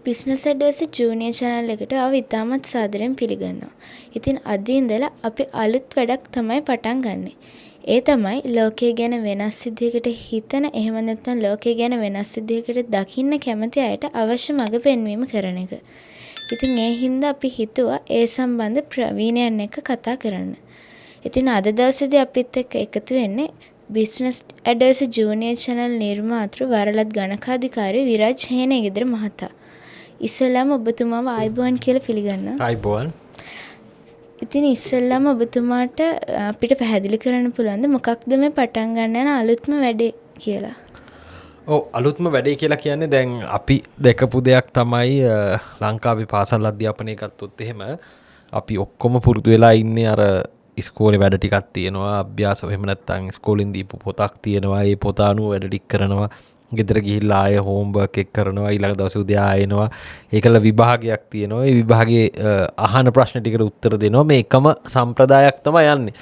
Business adviser junior channel එකට ඔයාව ඉතාමත් සාදරයෙන් පිළිගන්නවා. ඉතින් අද ඉඳලා අපි අලුත් වැඩක් තමයි පටන් ගන්නෙ. ඒ තමයි ලෝකය ගැන වෙනස් විදිහකට හිතන, එහෙම නැත්නම් ලෝකය ගැන වෙනස් විදිහකට දකින්න කැමති අයට අවශ්‍ය මඟ පෙන්වීම කරන එක. ඉතින් ඒ හින්දා අපි හිතුවා ඒ සම්බන්ධ ප්‍රවීණයන් එක්ක කතා කරන්න. ඉතින් අද දවසේදී අපිත් එක්ක එකතු වෙන්නේ බිස්නස් ඇඩ්වයිසර් ජූනියර් චැනල් නිර්මාතෘ වරලත් ගණකාධිකාරී විරාජ් හේනේගෙදර මහතා. ඉස්සෙල්ලාම ඔබතුමාව ආයුබෝවන් කියලා පිළිගන්නවා. ආයුබෝවන්. ඉතින් ඉස්සෙල්ලාම ඔබතුමාට අපිට පැහැදිලි කරන්න පුළුවන්ද මොකක්ද මේ පටන් ගන්න යන අලුත්ම වැඩේ කියලා? ඔව්, අලුත්ම වැඩේ කියලා කියන්නේ දැන් අපි දැකපු දෙයක් තමයි ලංකාවේ පාසල් අධ්‍යාපනය ගත්තොත් එහෙම අපි ඔක්කොම පුරුදු වෙලා ඉන්නේ අර ඉස්කෝලේ වැඩ ටිකක් තියෙනවා, අභ්‍යාස එහෙම නැත්නම් ඉස්කෝලෙන් දීපු පොතක් තියෙනවා, ඒ පොත අනුව වැඩ ටික කරනවා, ගෙදර ගිහිල්ලා ආයෙ හෝම්වර්ක් එක කරනවා, ඊළඟ දවසේ උදේ ආයෙ එනවා, ඒකල විභාගයක් තියෙනවා, ඒ විභාගයේ අහන ප්‍රශ්න ටිකට උත්තර දෙනවා. මේ එකම සම්ප්‍රදායක් තමයි යන්නේ.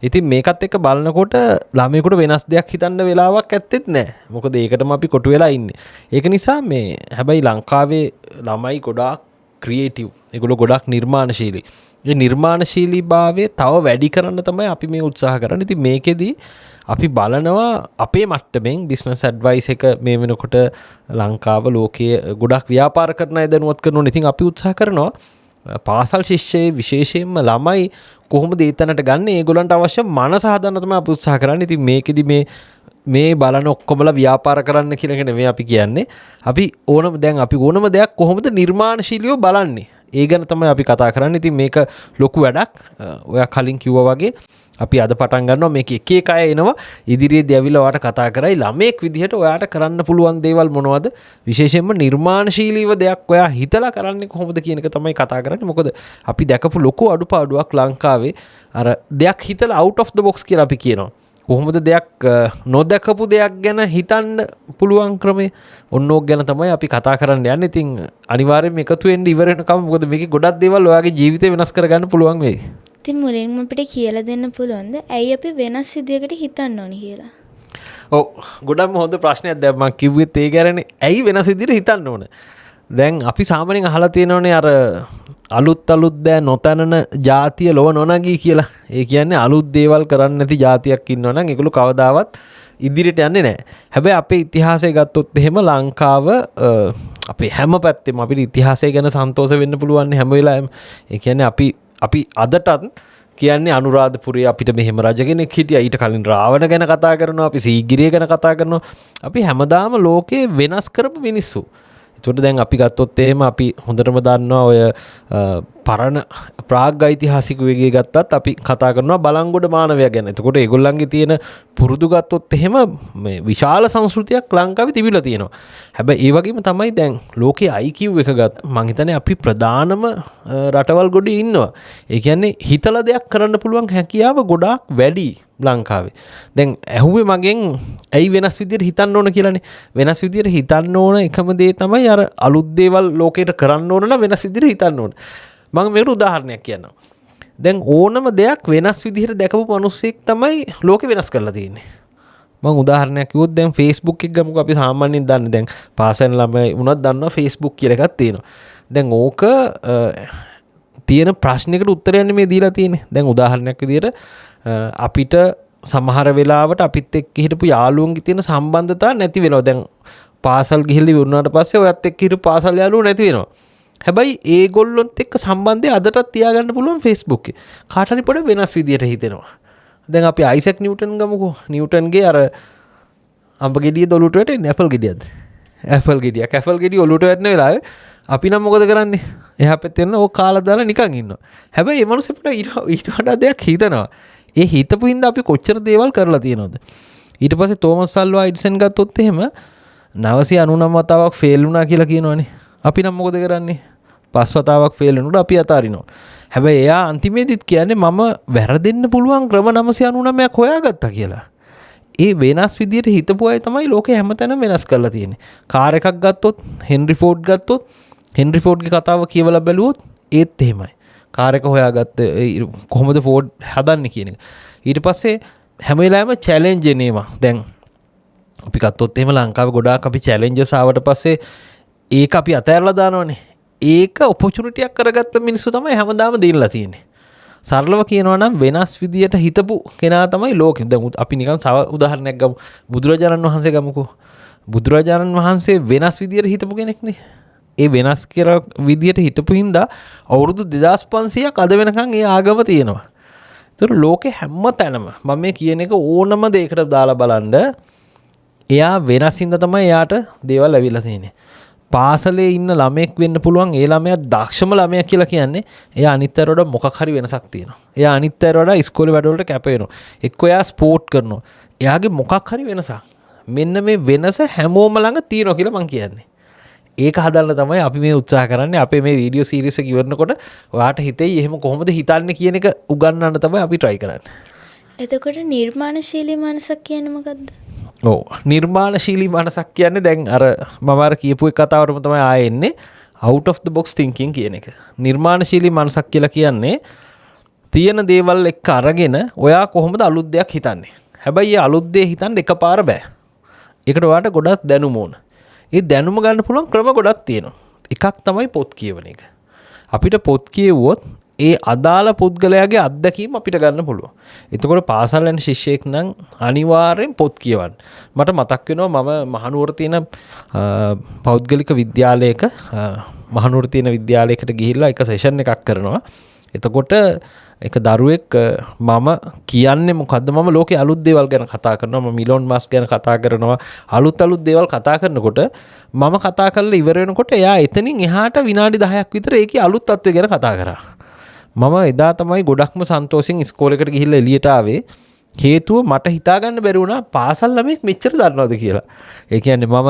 ඉතින් මේකත් එක්ක බලනකොට ළමයෙකුට වෙනස් දෙයක් හිතන්න වෙලාවක් ඇත්තෙත් නෑ. මොකද ඒකටම අපි කොටු වෙලා ඉන්නේ. ඒක නිසා මේ හැබැයි ලංකාවේ ළමයි ගොඩාක් ක්‍රියේටිව්, ඒගොල්ලෝ ගොඩාක් නිර්මාණශීලී. ඒ නිර්මාණශීලී භාවය තව වැඩි කරන්න තමයි අපි මේ උත්සාහ කරන්නේ. ඉතින් මේකෙදි අපි බලනවා අපේ මට්ටමින් බිස්නස් ඇඩ්වයිස් එක මේ වෙනකොට ලංකාව ලෝකයේ ගොඩක් ව්‍යාපාර කරන අය දැනුවත් කරනවා. ඉතින් අපි උත්සාහ කරනවා පාසල් ශිෂ්‍යයේ විශේෂයෙන්ම ළමයි කොහොමද ඒ තැනට ගන්න, ඒගොල්ලන්ට අවශ්‍ය මනස හදන්න තමයි අපි උත්සාහ කරන්නේ. ඉතින් මේකෙදි මේ බලන ඔක්කොමලා ව්‍යාපාර කරන්න කියන එක නෙමෙයි අපි කියන්නේ. අපි ඕනම දැන් අපි ඕනම දෙයක් කොහොමද නිර්මාණශීලීව බලන්නේ, ඒ ගැන තමයි අපි කතා කරන්නේ. ඉතින් මේක ලොකු වැඩක්. ඔයා කලින් කිව්වා වගේ අපි අද පටන් ගන්නවා. මේක එක එක අය එනවා ඉදිරියේදී ඇවිල්ලා ඔයාට කතා කරයි ළමයෙක් විදිහට ඔයාට කරන්න පුළුවන් දේවල් මොනවද, විශේෂයෙන්ම නිර්මාණශීලීව දෙයක් ඔයා හිතලා කරන්නේ කොහොමද කියන එක තමයි කතා කරන්නේ. මොකද අපි දැකපු ලොකු අඩුපාඩුවක් ලංකාවේ අර දෙයක් හිතලා out of the box කියලා අපි කියනවා. කොහොමද දෙයක් නොදකපු දෙයක් ගැන හිතන්න පුළුවන් ක්‍රමය, ඔන්න ඕක ගැන තමයි අපි කතා කරන්න යන්නේ. ඉතින් අනිවාර්යයෙන්ම එකතු වෙන්න ඉවර වෙනකම්, මොකද මේකේ ගොඩක් දේවල් ඔයාගේ ජීවිතේ වෙනස් කරගන්න පුළුවන් වෙයි. ඉතින් මුලින්ම අපිට කියලා දෙන්න පුළුවන්ද ඇයි අපි වෙනස් විදියකට හිතන්න ඕනි කියලා? ඔව්, ගොඩක්ම හොඳ ප්‍රශ්නයක්. දැන් මං කිව්වෙත් ඒ ගැනනේ, ඇයි වෙනස් විදියට හිතන්න ඕන? දැන් අපි සාමාන්‍යයෙන් අහලා තියෙනවනේ අර අලුත් අලුත් දෑ නොතනන ජාතිය ලොව නොනගී කියලා. ඒ කියන්නේ අලුත් දේවල් කරන්න නැති ජාතියක් ඉන්නවා නම් ඒගොල්ලෝ කවදාවත් ඉදිරියට යන්නේ නැහැ. හැබැයි අපේ ඉතිහාසය ගත්තොත් එහෙම ලංකාව අපේ හැම පැත්තෙම අපිට ඉතිහාසය ගැන සන්තෝෂ වෙන්න පුළුවන් හැම වෙලාවෙම. ඒ කියන්නේ අපි අදටත් කියන්නේ අනුරාධපුරයේ අපිට මෙහෙම රජ කෙනෙක් හිටියා, ඊට කලින් රාවණ ගැන කතා කරනවා, අපි සීගිරිය ගැන කතා කරනවා. අපි හැමදාම ලෝකේ වෙනස් කරපු මිනිස්සු. ඒකට දැන් අපි ගත්තොත් එහෙම අපි හොඳටම දන්නවා ඔය පරණ ප්‍රාග් ඓතිහාසික යුගයේ ගත්තත් අපි කතා කරනවා බලංගොඩ මානවයා ගැන. එතකොට ඒගොල්ලන්ගේ තියෙන පුරුදු ගත්තොත් එහෙම මේ විශාල සංස්කෘතියක් ලංකාවේ තිබිලා තියෙනවා. හැබැයි ඒ වගේම තමයි දැන් ලෝකයේ IQ එක ගත්ත මං හිතන්නේ අපි ප්‍රධානම රටවල් ගොඩේ ඉන්නවා. ඒ කියන්නේ හිතලා දෙයක් කරන්න පුළුවන් හැකියාව ගොඩාක් වැඩි ලංකාවේ. දැන් ඇහුවේ මගෙන් ඇයි වෙනස් විදියට හිතන්න ඕන කියලානේ. වෙනස් විදියට හිතන්න ඕන එකම දේ තමයි අර අලුත් දේවල් ලෝකයට කරන්න ඕන නම් වෙනස් විදියට හිතන්න ඕන. මම මේකට උදාහරණයක් කියන්නම්. දැන් ඕනම දෙයක් වෙනස් විදිහට දැකපු මිනිස්සෙක් තමයි ලෝකෙ වෙනස් කරලා තියෙන්නේ. මං උදාහරණයක් කිව්වොත් දැන් Facebook එක ගමුකෝ. අපි සාමාන්‍යයෙන් දන්නේ දැන් පාසල් ළමයි වුණත් දන්නවා Facebook කියලා එකක් තියෙනවා. දැන් ඕක තියෙන ප්‍රශ්නයකට උත්තරයක් නෙමෙයි දීලා තියෙන්නේ. දැන් උදාහරණයක් විදිහට අපිට සමහර වෙලාවට අපිත් එක්ක හිටපු යාළුවන්ගේ තියෙන සම්බන්ධතා නැති වෙනවා. දැන් පාසල් ගිහිල්ලා ඉවර වුණාට පස්සේ ඔයත් එක්ක හිටපු පාසල් යාළුවෝ නැති වෙනවා. හැබැයි ඒගොල්ලොත් එක්ක සම්බන්ධය අදටත් තියාගන්න පුළුවන් Facebook එකේ. කාට හරි පොඩ වෙනස් විදියට හිතෙනවා. දැන් අපි අයිසැක් නිව්ටන් ගමුකෝ. නිව්ටන්ගේ අර අඹ ගෙඩිය ඔලුවට වැටෙන්නේ ඇපල් ගෙඩියක්ද? ඇපල් ගෙඩියක්. ඇපල් ගෙඩිය ඔලුවට වැටෙන වෙලාවේ අපි නම් මොකද කරන්නේ? එහා පැත්තේ යන ඕක කාලා දාලා නිකන් ඉන්නවා. හැබැයි මේ මනුස්සයා පොඩ ඊට වඩා දෙයක් හිතනවා. ඒ හිතපු හින්දා අපි කොච්චර දේවල් කරලා තියෙනවද? ඊට පස්සේ තෝමස් අල්වා එඩිසන් ගත්තොත් එහෙම 999 වතාවක් ෆේල් වුණා කියලා කියනවනේ. අපි නම් මොකද කරන්නේ? 5 වතාවක් ෆේල් වෙනකොට අපි අතාරිනවා. හැබැයි එයා අන්තිමේදීත් කියන්නේ මම වැරදෙන්න පුළුවන් ක්‍රම 999ක් හොයාගත්තා කියලා. ඒ වෙනස් විදියට හිතපු අය තමයි ලෝකේ හැමතැනම වෙනස් කරලා තියෙන්නේ. කාර් එකක් ගත්තොත්, හෙන්රි ෆෝඩ් ගත්තොත්, හෙන්රි ෆෝඩ්ගේ කතාව කියවලා බැලුවොත් ඒත් එහෙමයි. කාර් එක හොයාගත්ත කොහොමද ෆෝඩ් හදන්නේ කියන එක. ඊට පස්සේ හැම වෙලාවෙම චැලෙන්ජ් එන ඒවා. දැන් අපි ගත්තොත් එහෙම ලංකාවේ ගොඩාක් අපි චැලෙන්ජස් ආවට පස්සේ ඒක අපි අතෑරලා දානවනේ. ඒක ඔපචුනිටියක් කරගත්ත මිනිස්සු තමයි හැමදාම දීලා තියෙන්නේ. සරලව කියනවා නම් වෙනස් විදියට හිතපු කෙනා තමයි ලෝකෙ. දැන් අපි නිකන් තව උදාහරණයක් ගමු. බුදුරජාණන් වහන්සේ ගමුකෝ. බුදුරජාණන් වහන්සේ වෙනස් විදියට හිතපු කෙනෙක්නේ. ඒ වෙනස් කර විදියට හිතපු හින්දා අවුරුදු 2500ක් අද වෙනකන් ඒ ආගම තියෙනවා. ඒතර ලෝකෙ හැම තැනම මම මේ කියන එක ඕනම දෙයකට දාලා බලන්න, එයා වෙනස් හින්දා තමයි එයාට දේවල් ඇවිල්ලා තියෙන්නේ. පාසලේ ඉන්න ළමයෙක් වෙන්න පුළුවන්, ඒ ළමයා දක්ෂම ළමයා කියලා කියන්නේ එයා අනිත් අයට වඩා මොකක් හරි වෙනසක් තියෙනවා. එයා අනිත් අයට වඩා ඉස්කෝලේ වැඩවලට කැප වෙනවා. එක්ක එයා ස්පෝර්ට් කරනවා. එයාගේ මොකක් හරි වෙනසක්. මෙන්න මේ වෙනස හැමෝම ළඟ තියෙනවා කියලා මං කියන්නේ. ඒක හදන්න තමයි අපි මේ උත්සාහ කරන්නේ. අපේ මේ වීඩියෝ සීරීස් එක ඉවරනකොට ඔයාට හිතෙයි එහෙම කොහොමද හිතන්නේ කියන එක උගන්වන්න තමයි අපි try කරන්නේ. එතකොට නිර්මාණශීලී මනසක් කියන්නේ මොකද්ද? ඔව්, නිර්මාණශීලී මනසක් කියන්නේ දැන් අර මම අර කියපු එක කතාවටම තමයි ආයෙ එන්නේ, out of the box thinking කියන එක. නිර්මාණශීලී මනසක් කියලා කියන්නේ තියෙන දේවල් එක්ක අරගෙන ඔයා කොහොමද අලුත් දෙයක් හිතන්නේ. හැබැයි ඒ අලුත් දේ හිතන්න එකපාර බෑ. ඒකට ඔයාට ගොඩක් දැනුම ඕන. ඒ දැනුම ගන්න පුළුවන් ක්‍රම ගොඩක් තියෙනවා. එකක් තමයි පොත් කියවන එක. අපිට පොත් කියවුවොත් ඒ අදාළ පුද්ගලයාගේ අත්දැකීම් අපිට ගන්න පුළුවන්. එතකොට පාසල් යන ශිෂ්‍යයෙක් නම් අනිවාර්යෙන් පොත් කියවන්න. මට මතක් වෙනවා මම මහනුවර තියෙන පෞද්ගලික විද්‍යාලයක, මහනුවර තියෙන විද්‍යාලයකට ගිහිල්ලා එක සෙෂන් එකක් කරනවා. එතකොට එක දරුවෙක් මම කියන්නේ මොකද්ද, මම ලෝකේ අලුත් දේවල් ගැන කතා කරනවා, මම ඉලොන් මස්ක් ගැන කතා කරනවා, අලුත් අලුත් දේවල් කතා කරනකොට මම කතා කරලා ඉවර වෙනකොට එයා එතනින් එහාට විනාඩි 10ක් විතර ඒකේ අලුත් තත්ත්වය ගැන කතා කරා. මම එදා තමයි ගොඩක්ම සන්තෝෂෙන් ඉස්කෝලේකට ගිහිල්ලා එළියට ආවේ. හේතුව මට හිතාගන්න බැරි වුණා පාසල් ළමයෙක් මෙච්චර දන්නවද කියලා. ඒ කියන්නේ මම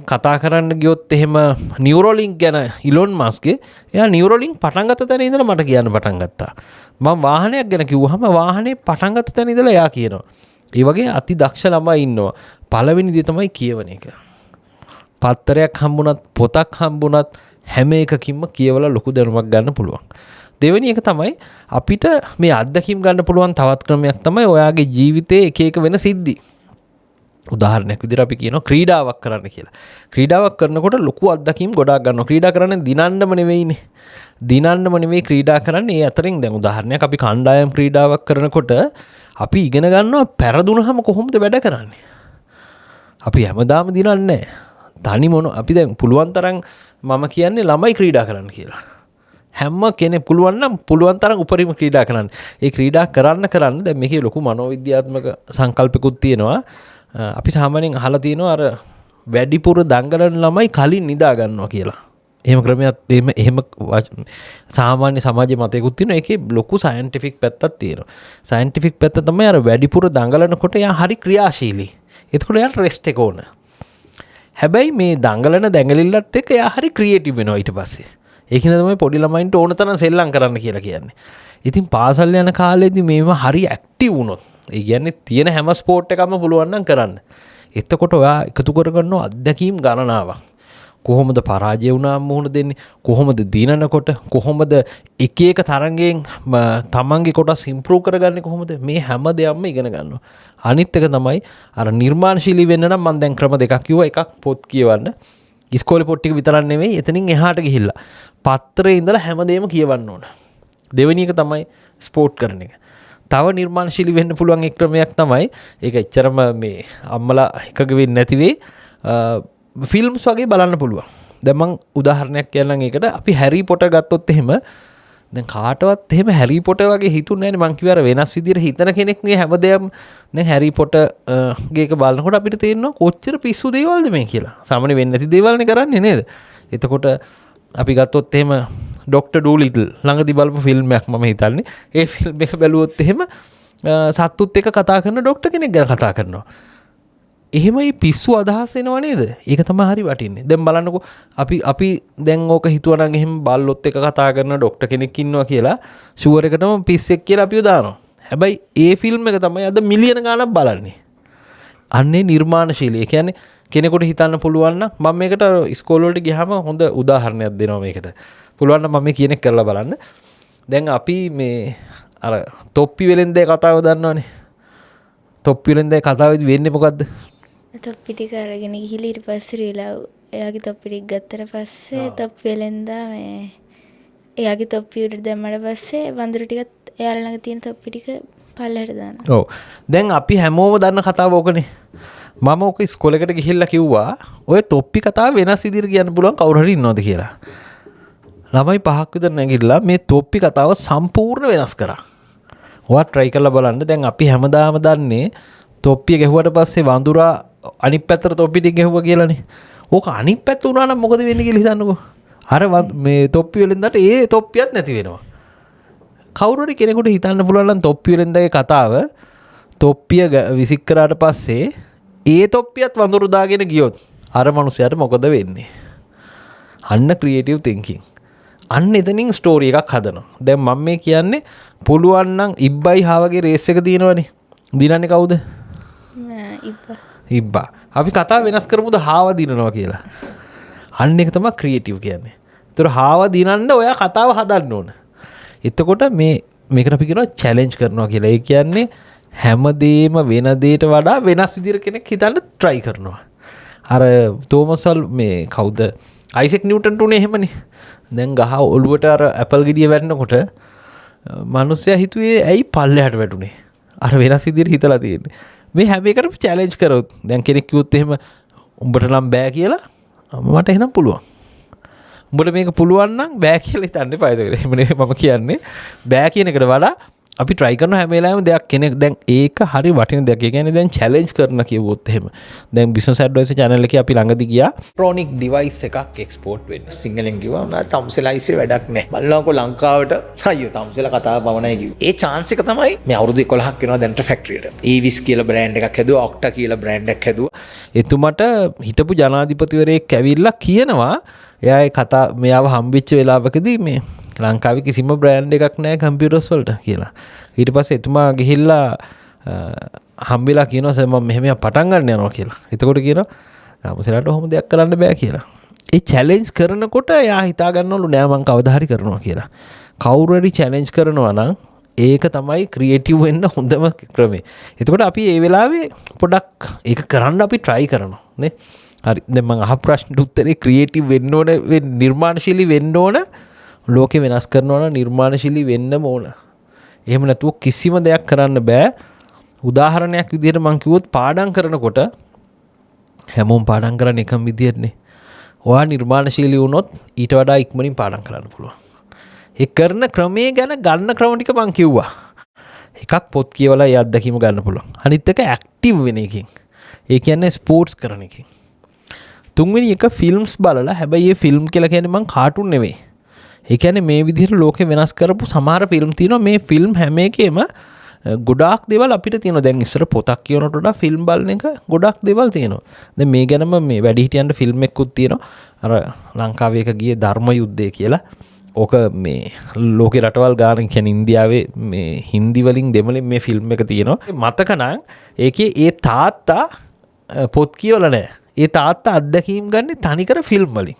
කතා කරන්න ගියොත් එහෙම නියුරෝලින්ක් ගැන ඉලොන් මස්ක්ගේ, එයා නියුරෝලින්ක් පටන් ගත්ත තැන ඉඳලා මට කියන්න පටන් ගත්තා. මම වාහනයක් ගැන කිව්වහම වාහනේ පටන් ගත්ත තැන ඉඳලා එයා කියනවා. ඒ වගේ අති දක්ෂ ළමයි ඉන්නවා. පළවෙනි දේ තමයි කියවන එක. පත්තරයක් හම්බුණත් පොතක් හම්බුණත් හැම එකකින්ම කියවලා ලොකු දැනුමක් ගන්න පුළුවන්. දෙවෙනි එක තමයි අපිට මේ අත්දැකීම් ගන්න පුළුවන් තවත් ක්‍රමයක් තමයි ඔයාගේ ජීවිතයේ එක එක වෙන සිද්ධි. උදාහරණයක් විදිහට අපි කියනවා ක්‍රීඩාවක් කරන්න කියලා. ක්‍රීඩාවක් කරනකොට ලොකු අත්දැකීම් ගොඩාක් ගන්නවා. ක්‍රීඩා කරන්නේ දිනන්නම නෙවෙයිනේ. දිනන්නම නෙවෙයි ක්‍රීඩා කරන්නේ. ඒ අතරින් දැන් උදාහරණයක් අපි කණ්ඩායම් ක්‍රීඩාවක් කරනකොට අපි ඉගෙන ගන්නවා පෙරදුනහම කොහොමද වැඩ කරන්නේ. අපි හැමදාම දිනන්නේ නැහැ. තනි මොන අපි දැන් පුළුවන් තරම් මම කියන්නේ ළමයි ක්‍රීඩා කරන්න කියලා. හැම කෙනෙක් පුළුවන් නම් පුළුවන් තරම් උපරිම ක්‍රීඩා කරන්න. ඒ ක්‍රීඩා කරන්න කරන්න දැන් මේකේ ලොකු මනෝවිද්‍යාත්මක සංකල්පිකුත් තියෙනවා. අපි සාමාන්‍යයෙන් අහලා තියෙනවා අර වැඩිපුර දඟලන ළමයි කලින් නිදා ගන්නවා කියලා. එහෙම ක්‍රමයක් එහෙම සාමාන්‍ය සමාජයේ මතයකුත් තියෙනවා. ඒකේ ලොකු සයන්ටිෆික් පැත්තක් තියෙනවා. සයන්ටිෆික් පැත්ත තමයි අර වැඩිපුර දඟලනකොට එයා හරි ක්‍රියාශීලී. එතකොට එයාට රෙස්ට් එක ඕන. හැබැයි මේ දඟලන දැඟලිල්ලත් එක්ක එයා හරි ක්‍රියේටිව් වෙනවා ඊට පස්සේ. ඒකින්ද තමයි පොඩි ළමයින්ට ඕන තරම් සෙල්ලම් කරන්න කියලා කියන්නේ. ඉතින් පාසල් යන කාලේදී මේව හරි ඇක්ටිව් වුණොත්, ඒ කියන්නේ තියෙන හැම ස්පෝට් එකක්ම පුළුවන් නම් කරන්න. එතකොට ඔයා එකතු කරගන්නවා අත්දැකීම් ගණනාවක්. කොහොමද පරාජය වුණාම මුහුණ දෙන්නේ, කොහොමද දිනනකොට, කොහොමද එක එක තරඟයෙන් තමන්ගේ කොටස් ඉම්ප්‍රූව් කරගන්නේ කොහොමද, මේ හැම දෙයක්ම ඉගෙන ගන්නවා. අනිත් එක තමයි අර නිර්මාණශීලී වෙන්න නම් මම දැන් ක්‍රම දෙකක් කිව්වා. එකක් පොත් කියවන්න, ඉස්කෝලේ පොත් ටික විතරක් නෙවෙයි, එතනින් එහාට ගිහිල්ලා පත්‍රයේ ඉඳලා හැමදේම කියවන්න ඕන. දෙවෙනි එක තමයි ස්පෝට් කරන එක. තව නිර්මාණශීලී වෙන්න පුළුවන් එක් ක්‍රමයක් තමයි, ඒක එච්චරම මේ අම්මලා එකග වෙන්නේ නැති වෙයි, ෆිල්ම්ස් වගේ බලන්න පුළුවන්. දැන් මං උදාහරණයක් කියන්නම් ඒකට. අපි හැරි පොටර් ගත්තොත් එහෙම, දැන් කාටවත් එහෙම හැරි පොටර් වගේ හිතුන්නේ නෑනේ. මං කිව්වේ අර වෙනස් විදියට හිතන කෙනෙක් නේ හැමදේම. දැන් හැරි පොටර් ගේ එක බලනකොට අපිට තේරෙනවා කොච්චර පිස්සු දේවල්ද මේ කියලා. සාමාන්‍ය වෙන්නේ නැති දේවල්නේ කරන්නේ නේද? එතකොට අපි ගත්තොත් එහෙම ඩොක්ටර් ඩූලිටල් ළඟදී බලපු ෆිල්ම් එකක් මම හිතන්නේ. ඒ ෆිල්ම් එක බැලුවොත් එහෙම සත්තුත් එක්ක කතා කරන ඩොක්ටර් කෙනෙක් ගැන කතා කරනවා. එහෙම මේ පිස්සු අදහස් එනවා නේද? ඒක තමයි හරි වටින්නේ. දැන් බලන්නකෝ අපි දැන් ඕක හිතුවා නම් එහෙම බල්ලොත් එක්ක කතා කරන ඩොක්ටර් කෙනෙක් ඉන්නවා කියලා ෂුවර් එකටම පිස්සෙක් කියලා අපිව දානවා. හැබැයි ඒ ෆිල්ම් එක තමයි අද මිලියන ගාණක් බලන්නේ. අන්නේ නිර්මාණශීලී. ඒ කියන්නේ කෙනෙකුට හිතන්න පුළුවන් නම් මම මේකට ඉස්කෝල වලට ගියාම හොඳ උදාහරණයක් දෙනවා මේකට. පුළුවන් නම් මම මේ කියන එක කරලා බලන්න. දැන් අපි මේ අර තොප්පි වෙලෙන්දේ කතාව දන්නවනේ. තොප්පි වෙලෙන්දේ කතාවේදී වෙන්නේ මොකද්ද? තොප්පි ටික අරගෙන ගිහිල්ලා ඊට පස්සේ රිලව් එයාගේ තොප්පි ටික ගත්තට පස්සේ තොප්පි වෙලෙන්දා මේ එයාගේ තොප්පි උඩට දැම්මට පස්සේ වඳුරු ටිකත් එයාලා ළඟ තියෙන තොප්පි ටික පල්ලෙහාට දානවා. ඔව්. දැන් අපි හැමෝම දන්න කතාව ඕකනේ. මම ඕක ඉස්කෝලේකට ගිහිල්ලා කිව්වා ඔය තොප්පි කතාව වෙනස් විදිහට කියන්න පුළුවන් කවුරු හරි ඉන්නවද කියලා. ළමයි පහක් විතර නැගිටලා මේ තොප්පි කතාව සම්පූර්ණ වෙනස් කරා. ඔයා try කරලා බලන්න. දැන් අපි හැමදාම දන්නේ තොප්පිය ගැහුවට පස්සේ වඳුරා අනිත් පැත්තට තොප්පි ටික ගැහුවා කියලානේ. ඕක අනිත් පැත්ත වුණා නම් මොකද වෙන්නේ කියලා හිතන්නකෝ. අර මේ තොප්පි වෙලෙන්දාට ඒ තොප්පියත් නැති වෙනවා. කවුරු හරි කෙනෙකුට හිතන්න පුළුවන් නම් තොප්පි වෙලෙන්දාගේ කතාව තොප්පිය විසික් කරාට පස්සේ ඒ තොප්පියත් වඳුරු දාගෙන ගියොත් අර මනුස්සයාට මොකද වෙන්නේ? අන්න ක්‍රියේටිව් තින්කින්. අන්න එතනින් ස්ටෝරි එකක් හදනවා. දැන් මම මේ කියන්නේ පුළුවන් නම් ඉබ්බයි හාවගේ රේස් එක තියෙනවනේ. දිනන්නේ කවුද? ඉබ්බා. ඉබ්බා. අපි කතාව වෙනස් කරමුද හාව දිනනවා කියලා. අන්න ඒක තමයි ක්‍රියේටිව් කියන්නේ. ඒතර හාව දිනන්න ඔයා කතාව හදන්න ඕන. එතකොට මේකට අපි කියනවා චැලෙන්ජ් කරනවා කියලා. ඒ කියන්නේ හැමදේම වෙන දෙයට වඩා වෙනස් විදිහට කෙනෙක් හිතන්න try කරනවා. අර තෝමසල් මේ කවුද අයිසෙක් නිව්ටන්ට උනේ එහෙමනේ. දැන් ගහ ඔළුවට අර ඇපල් ගෙඩිය වැටෙනකොට මිනිස්සයා හිතුවේ ඇයි පල්ලෙහාට වැටුනේ? අර වෙනස් විදිහට හිතලා තියෙන්නේ. මේ හැම එකටම චැලෙන්ජ් කරොත් දැන් කෙනෙක් කිව්වොත් එහෙම උඹට නම් බෑ කියලා, මට එහෙනම් පුළුවන්. උඹට මේක පුළුවන් නම් බෑ කියලා හිතන්න එපා. ඒක එහෙම නෙවෙයි මම කියන්නේ. බෑ කියන එකට වඩා අපි try කරන හැම වෙලාවෙම දෙයක් කෙනෙක් දැන් ඒක හරි වටින දෙයක්. ඒ කියන්නේ දැන් චැලෙන්ජ් කරන කිව්වොත් එහෙම. දැන් බිස්නස් ඇඩ්වයිසර් චැනල් එකේ අපි ළඟදී ගියා ඉලෙක්ට්‍රොනික ඩිවයිස් එකක් එක්ස්පෝර්ට් වෙන්න. සිංහලෙන් කිව්වා නෑ තම්සෙලා ඉස්සේ වැඩක් නෑ. බලනකො ලංකාවට අයියෝ තම්සෙලා කතාව පමණයි කිව්වේ. ඒ චාන්ස් එක තමයි මේ අවුරුදු 11ක් වෙනවා දැනට ෆැක්ටරියට. ඊවිස් කියලා බ්‍රෑන්ඩ් එකක් හැදුවා, ඔක්ටා කියලා බ්‍රෑන්ඩ් එකක් හැදුවා. එතුමට හිටපු ජනාධිපතිවරයෙක් ඇවිල්ලා කියනවා එයා ඒ කතා මෙයාව හම්බෙච්ච වෙලාවකදී මේ ලංකාවේ කිසිම බ්‍රෑන්ඩ් එකක් නෑ කම්පියුටර්ස් වලට කියලා. ඊට පස්සේ එතුමා ගිහිල්ලා හම්බෙලා කියනවා සර් මම මෙහෙම එකක් පටන් ගන්න යනවා කියලා. එතකොට කියනවා තමුසෙලාට ඔහොම දෙයක් කරන්න බෑ කියලා. ඒ චැලෙන්ජ් කරනකොට එයා හිතා ගන්නවලු නෑ මං කවදා හරි කරනවා කියලා. කවුරු හරි චැලෙන්ජ් කරනවා නම් ඒක තමයි ක්‍රියේටිව් වෙන්න හොඳම ක්‍රමය. එතකොට අපි ඒ වෙලාවේ පොඩක් ඒක කරන්න අපි try කරනවා නේ. හරි දැන් මං අහපු ප්‍රශ්නෙට උත්තරේ ක්‍රියේටිව් වෙන්න ඕන, නිර්මාණශීලී වෙන්න ඕන, ලෝකෙ වෙනස් කරනවා නම් නිර්මාණශීලී වෙන්නම ඕන. එහෙම නැතුව කිසිම දෙයක් කරන්න බෑ. උදාහරණයක් විදිහට මං කිව්වොත් පාඩම් කරනකොට හැමෝම පාඩම් කරන්නේ එකම විදිහටනේ. ඔයා නිර්මාණශීලී වුණොත් ඊට වඩා ඉක්මනින් පාඩම් කරන්න පුළුවන්. ඒ කරන ක්‍රමයේ ගැන ගන්න ක්‍රම ටික මං කිව්වා. එකක් පොත් කියවලා ඒ අත්දැකීම ගන්න පුළුවන්. අනිත් එක ඇක්ටිව් වෙන එකකින්. ඒ කියන්නේ ස්පෝර්ට්ස් කරන එකකින්. තුන්වෙනි එක ෆිල්ම්ස් බලලා. හැබැයි ඒ ෆිල්ම් කියලා කියන්නේ මං කාටුන් නෙවෙයි. ඒ කියන්නේ මේ විදිහට ලෝකෙ වෙනස් කරපු සමහර ෆිල්ම් තියෙනවා. මේ ෆිල්ම් හැම එකේම ගොඩාක් දේවල් අපිට තියෙනවා. දැන් ඉස්සර පොතක් කියවනට වඩා ෆිල්ම් බලන එක ගොඩාක් දේවල් තියෙනවා. දැන් මේ ගැනම මේ වැඩිහිටියන්ට ෆිල්ම් එකකුත් තියෙනවා. අර ලංකාවේ එක ගියේ ධර්ම යුද්ධය කියලා. ඕක මේ ලෝකේ රටවල් ගාන කියන්නේ ඉන්දියාවේ මේ හින්දි වලින් දෙමළෙන් මේ ෆිල්ම් එක තියෙනවා. මතක නම් ඒකේ ඒ තාත්තා පොත් කියවලා නෑ. ඒ තාත්තා අත්දැකීම් ගන්නේ තනිකර ෆිල්ම් වලින්.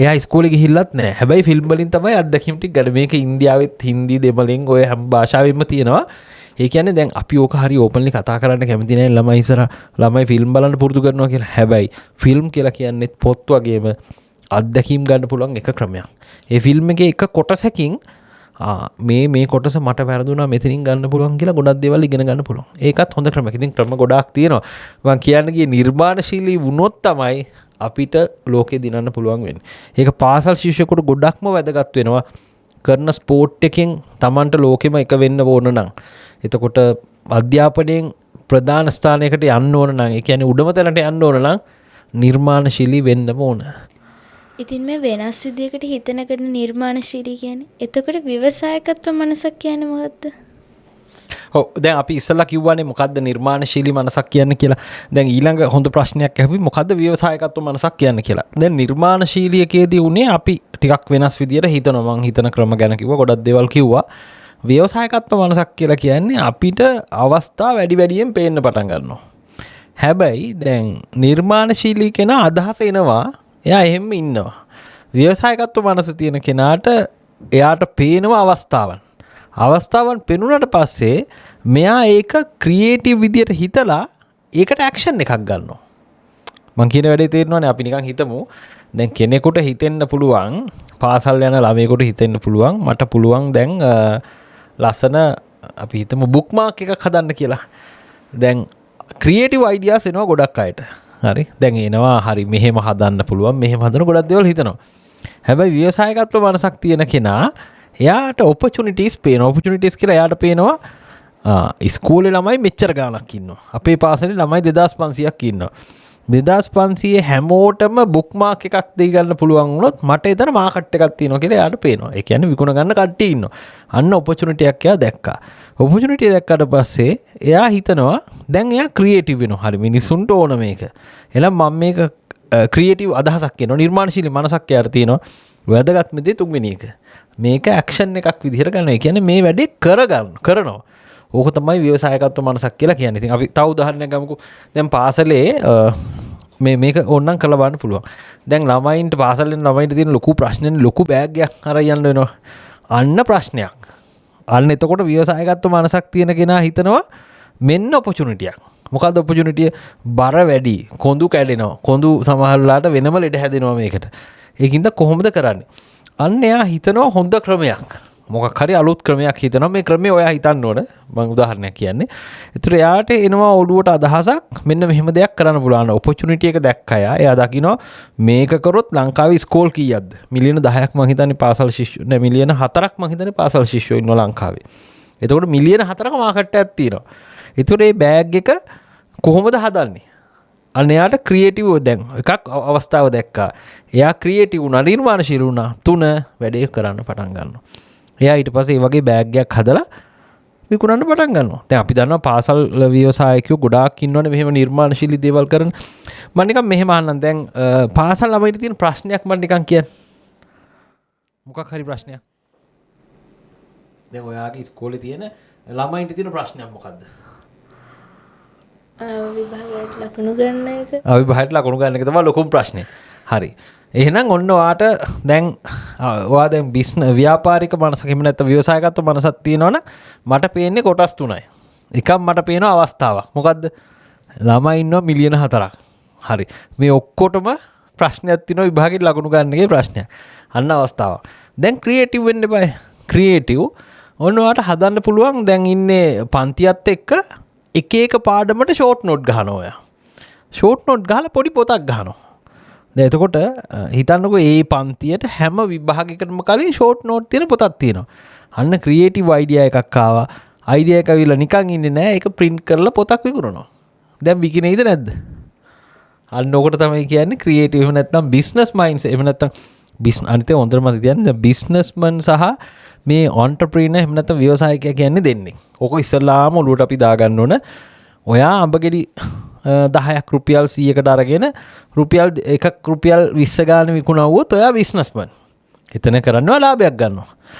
එයා ඉස්කෝලේ ගිහිල්ලත් නෑ. හැබැයි ෆිල්ම් වලින් තමයි අත්දැකීම් ටික ගන්න. මේක ඉන්දියාවෙත් හින්දි දෙමළෙන් ඔය හැම භාෂාවෙන්ම තියෙනවා. ඒ කියන්නේ දැන් අපි ඕක හරි ඕපන්ලි කතා කරන්න කැමති නෑ ළමයි ඉස්සරහ. ළමයි ෆිල්ම් බලන්න පුරුදු කරනවා කියලා. හැබැයි ෆිල්ම් කියලා කියන්නේ පොත් වගේම අත්දැකීම් ගන්න පුළුවන් එක ක්‍රමයක්. ඒ ෆිල්ම් එකේ එක කොටසකින් මේ කොටස මට වැරදුනා මෙතනින් ගන්න පුළුවන් කියලා ගොඩක් දේවල් ඉගෙන ගන්න පුළුවන්. ඒකත් හොඳ ක්‍රමයක්. ඉතින් ක්‍රම ගොඩාක් තියෙනවා. මං කියන්න ගියේ නිර්මාණශීලී වුණොත් තමයි අපිට ලෝකේ දිනන්න පුළුවන් වෙන්නේ. ඒක පාසල් ශිෂ්‍යයෙකුට ගොඩක්ම වැදගත් වෙනවා. කරන ස්පෝර්ට් එකෙන් Tamanට ලෝකෙම එක වෙන්න ඕන නම්, එතකොට අධ්‍යාපනයෙන් ප්‍රධාන ස්ථානයකට යන්න ඕන නම්, ඒ කියන්නේ උඩම තැනට යන්න ඕන නම් නිර්මාණශීලී වෙන්නම ඕන. ඉතින් මේ වෙනස් විදියකට හිතන කරන නිර්මාණශීලී කියන්නේ, එතකොට ව්‍යවසායකත්ව මනසක් කියන්නේ මොකද්ද? ඔව් දැන් අපි ඉස්සෙල්ලා කිව්වනේ මොකද්ද නිර්මාණශීලී මනසක් කියන්නේ කියලා. දැන් ඊළඟ හොඳ ප්‍රශ්නයක් ඇහුවේ මොකද්ද ව්‍යවසායකත්ව මනසක් කියන්නේ කියලා. දැන් නිර්මාණශීලී එකේදී උනේ අපි ටිකක් වෙනස් විදියට හිතනවා. මං හිතන ක්‍රම ගැන කිව්වා, ගොඩක් දේවල් කිව්වා. ව්‍යවසායකත්ව මනසක් කියලා කියන්නේ අපිට අවස්ථා වැඩි වැඩියෙන් පේන්න පටන් ගන්නවා. හැබැයි දැන් නිර්මාණශීලී කෙනා අදහස එනවා, එයා එහෙම ඉන්නවා. ව්‍යවසායකත්ව මනස තියෙන කෙනාට එයාට පේනවා අවස්ථාවන්. අවස්ථාවන් පෙනුනට පස්සේ මෙයා ඒක ක්‍රියේටිව් විදියට හිතලා ඒකට ඇක්ෂන් එකක් ගන්නවා. මං කියන වැඩේ තේරෙනවනේ. අපි නිකන් හිතමු දැන් කෙනෙකුට හිතෙන්න පුළුවන්, පාසල් යන ළමයෙකුට හිතෙන්න පුළුවන් මට පුළුවන් දැන් ලස්සන අපි හිතමු බුක්මාක් එකක් හදන්න කියලා. දැන් ක්‍රියේටිව් අයිඩියාස් එනවා ගොඩක් අයට. හරි. දැන් එනවා හරි මෙහෙම හදන්න පුළුවන්, මෙහෙම හදන ගොඩක් දේවල් හිතනවා. හැබැයි ව්‍යවසායකත්ව මනසක් තියෙන කෙනා එයාට ඔපචුනිටිස් පේනවා. ඔපචුනිටිස් කියලා එයාට පේනවා ඉස්කෝලේ ළමයි මෙච්චර ගාණක් ඉන්නවා. අපේ පාසලේ ළමයි 2500ක් ඉන්නවා. 2500 හැමෝටම බුක්මාක් එකක් දෙයි ගන්න පුළුවන් වුණොත් මට එතන මාකට් එකක් තියෙනවා කියලා එයාට පේනවා. ඒ කියන්නේ විකුණ ගන්න කට්ටිය ඉන්නවා. අන්න ඔපචුනිටි එකක් එයා දැක්කා. ඔපචුනිටි දැක්කට පස්සේ එයා හිතනවා දැන් එයා ක්‍රියේටිව් වෙනවා. හරි මිනිසුන්ට ඕන මේක. එහෙනම් මම මේක ක්‍රියේටිව් අදහසක් එනවා. නිර්මාණශීලී මනසක් එයාට තියෙනවා. වැදගත්ම දේ තුන්වෙනි එක. මේක ඇක්ෂන් එකක් විදිහට ගන්නවා. ඒ කියන්නේ මේ වැඩේ කරනවා. ඕක තමයි ව්‍යවසායකත්ව මනසක් කියලා කියන්නේ. ඉතින් අපි තව උදාහරණයක් ගමුකෝ. දැන් පාසලේ මේක ඕනනම් කරලා බලන්න පුළුවන්. දැන් ළමයින්ට පාසල් යන ළමයින්ට තියෙන ලොකු ප්‍රශ්නනේ ලොකු බෑග් එකක් අරන් යන්න වෙනවා. අන්න ප්‍රශ්නයක්. අන්න එතකොට ව්‍යවසායකත්ව මනසක් තියෙන කෙනා හිතනවා මෙන්න ඔපචුනිටියක්. මොකද්ද ඔපචුනිටිය? බර වැඩි, කොඳු කැඩෙනවා. කොඳු සමහර වෙලාවට වෙනම ලෙඩ හැදෙනවා මේකට. ඒකින්ද කොහොමද කරන්නේ? අන්න එයා හිතනවා හොඳ ක්‍රමයක්. මොකක් හරි අලුත් ක්‍රමයක් හිතනවා. මේ ක්‍රමය ඔයා හිතන්න ඕන. මං උදාහරණයක් කියන්නේ. ඒතර එයාට එනවා ඔළුවට අදහසක් මෙන්න මෙහෙම දෙයක් කරන්න පුළුවන්. ඔපචුනිටි එක දැක්ක අය. එයා දකිනවා මේක කරොත් ලංකාවේ ඉස්කෝල් කීයක්ද? මිලියන 10ක් මං හිතන්නේ පාසල් ශිෂ්‍යෝ නෑ මිලියන 4ක් මං හිතන්නේ පාසල් ශිෂ්‍යෝ ඉන්නවා ලංකාවේ. එතකොට මිලියන 4ක මාකට් එකක් තියෙනවා. ඒතර මේ බෑග් එක කොහොමද හදන්නේ? අන්න එයාට ක්‍රියේටිව් දැන් එකක් අවස්ථාව දැක්කා. එයා ක්‍රියේටිව් වුණා, නිර්මාණශීලී වුණා. තුන වැඩේ කරන්න පටන් ගන්නවා. එයා ඊට පස්සේ ඒ වගේ බෑග් එකක් හදලා විකුණන්න පටන් ගන්නවා. දැන් අපි දන්නවා පාසල් ව්‍යවසායකයෝ ගොඩාක් ඉන්නවනේ මෙහෙම නිර්මාණශීලී දේවල් කරන. මම නිකන් මෙහෙම අහන්නම්. දැන් පාසල් ළමයින්ට තියෙන ප්‍රශ්නයක් මම නිකන් කියන්න. මොකක් හරි ප්‍රශ්නයක්. දැන් ඔයාගේ ඉස්කෝලේ තියෙන ළමයින්ට තියෙන ප්‍රශ්නයක් මොකද්ද? විභාගයට ලකුණු ගන්න එක. විභාගයට ලකුණු ගන්න එක තමයි ලොකුම ප්‍රශ්නේ. හරි. එහෙනම් ඔන්න ඔයාට දැන් ඔයා දැන් බිස්නස් ව්‍යාපාරික මනසක් එහෙම නැත්නම් ව්‍යවසායකත්ව මනසක් තියෙනවනම් මට පේන්නේ කොටස් තුනයි. එකක් මට පේනවා අවස්ථාවක්. මොකද්ද? ළමයි ඉන්නවා මිලියන 4ක්. හරි. මේ ඔක්කොටම ප්‍රශ්නයක් තියෙනවා විභාගෙට ලකුණු ගන්න එකේ ප්‍රශ්නයක්. අන්න අවස්ථාවක්. දැන් ක්‍රියේටිව් වෙන්න එපායි. ක්‍රියේටිව් ඔන්න ඔයාට හදන්න පුළුවන් දැන් ඉන්නේ පන්තියත් එක්ක එක එක පාඩමට ෂෝට් නෝට් ගහනවා ඔයා. ෂෝට් නෝට් ගහලා පොඩි පොතක් ගහනවා. දැන් එතකොට හිතන්නකෝ ඒ පන්තියට හැම විභාගයකටම කලින් ෂෝට් නෝට් තියෙන පොතක් තියෙනවා. අන්න ක්‍රියේටිව් අයිඩියා එකක් ආවා. අයිඩියා එක ඇවිල්ලා නිකන් ඉන්නේ නෑ. ඒක ප්‍රින්ට් කරලා පොතක් විකුණනවා. දැන් විකිනෙයිද නැද්ද? අන්න ඕකට තමයි කියන්නේ ක්‍රියේටිව් එහෙම නැත්නම් බිස්නස් මයින්ඩ්සෙට්. එහෙම නැත්නම් අනිත් එක හොඳට මතක තියාගන්න. දැන් බිස්නස්මන් සහ මේ ඔන්ටර්ප්‍රීනර් එහෙම නැත්නම් ව්‍යවසායකයා කියන්නේ දෙන්නේ. ඕක ඉස්සෙල්ලාම ඔළුවට අපි දාගන්න ඕන. ඔයා අඹ ගෙඩි 10ක් රුපියල් 100කට අරගෙන රුපියල් එකක් රුපියල් 20 ගාන විකුණවුවොත් ඔයා බිස්නස්මන්. එතන කරන්නේ ඔයා ලාභයක් ගන්නවා.